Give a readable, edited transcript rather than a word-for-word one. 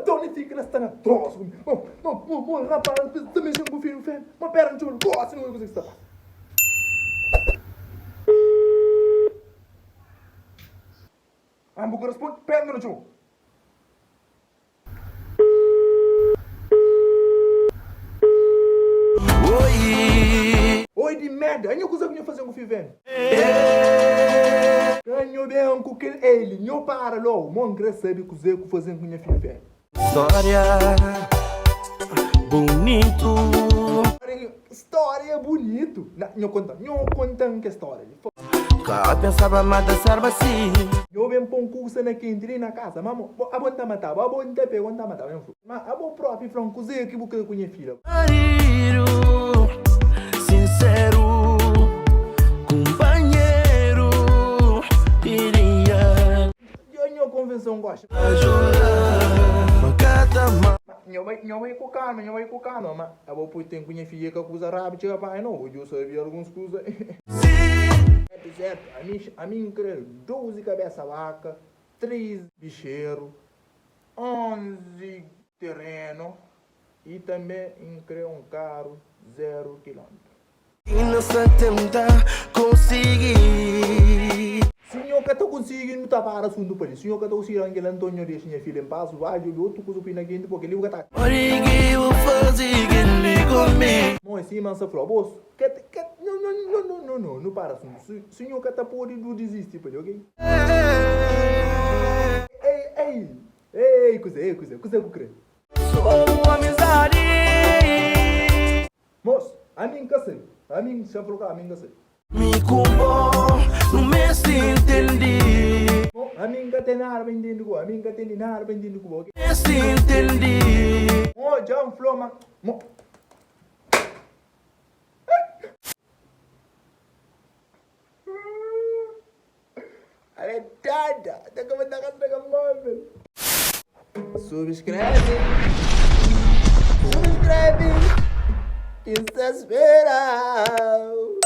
Tony fika na sta na trosa ku mi. Mo, mo, mo, mo, rapaz, ta mexen ku fidju femia. Mo pera N txoru gosi, nu obi kuze ki sta pasa. Ah, bu ka responde? Pera N ta txoru. Oi di merda, anho kuze ku nho fazen ku fidju femia? Ka nho ben ku kel eli, nho para logu, mo N kre sabe kuze ku fazen ku nha fidju femia. Stória bunitu. Stória bunitu. Na, nho konta-m, nho konta-m kes stória li. Ka pensaba ma ta serba si. Nho ben pô-m kusa na kenti li na kasa, ma mo, abo N ta mataba, abo N ta pega, N ta mataba. Nho fla, ma abo propi fla-m kuzê ki bu kre ku nha filha. Maridu sinseru, kunpanheru iria. Dja nho konvense-m gosi. Nho bai, nho bai ku kalma, nho bai ku kalma, ma abo pui ten ku nha fidja ka kuza rabi txiga pa no, odju sabi alguns kuza. Certo, certo, ami, ami N kre 12 kabesa baka, 3 bixeru, 11 terenu i tanbe N kre un karu zeru kilómetru. Inda sa tenta konsigi. Si nho ka ta konsigi, nu ta para asuntu pa li. Si nho ka ta konsigi dan kel-la, nton nho dexa nha filha en pas, ba djobe otu kuza pui na kenti, purki li bu ka ta. Ori ki bu faze kel-li ku mi. Mon, sima N sta fla-u, bos ka ta, ka, nho, nho, nho, nho, nho, nho, nu para asuntu. Si, si nho ka ta pode, du dizisti pa li, ok? Ei, ei, ei, kuzê, ei, kuzê, kuzê ku kre? Sô un amizadi. Mos, ami N ka sabe. Ami N xa fla ami N ka sabe. Mi ku bo nu meste intende. Mo, ami N ka ten nada pa intende ku bo. Ami N ka tene nada pa intende ku bo, ok? Meste intende. Mo, dja N fla ma, mo. Ale dada, ta ka ta ka ta ka móvel. Subscreve, subscreve, que está esperando.